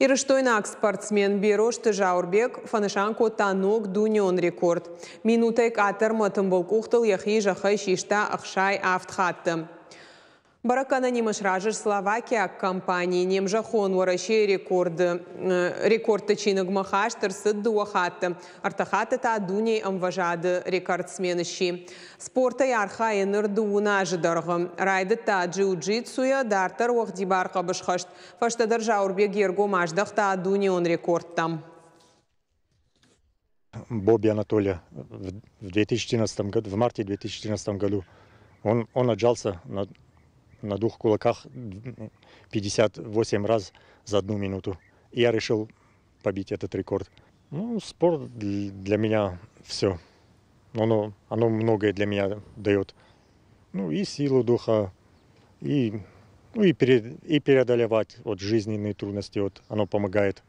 Ирыстойнаг спортсмен Берозты Зауырбег фӕнысан кодта ног дунеон рекорд. Минутӕй къаддӕрмӕ тымбыл къухтыл йӕхи зӕххӕй систа 67 хатты. Бӕрӕггӕнӕнимӕ сразы словакиаг компани. Не мзӕххон Уӕрӕсейы рекорды рекордты чиныгмӕ хаст ӕрцыд дыууӕ хатты. Ӕртӕ хатты та дунейы ӕмвӕзады рекордсмен сси. Спортӕй архайы ныр 12 азы дӕргъы. Райдыдта джиу-джитсуйӕ, дарддӕр уӕгъдибар хъӕбысхӕст. Фӕстӕдӕр Зауырбег йе ргом аздӕхта дунеон рекордтӕм. Бобби Анатолия в 2014 году, в марте 2014 году он отжался на двух кулаках 58 раз за одну минуту. И я решил побить этот рекорд. Ну, спорт для меня все. Оно многое для меня дает. Ну, и силу духа, и, ну, и преодолевать вот жизненные трудности, вот, оно помогает.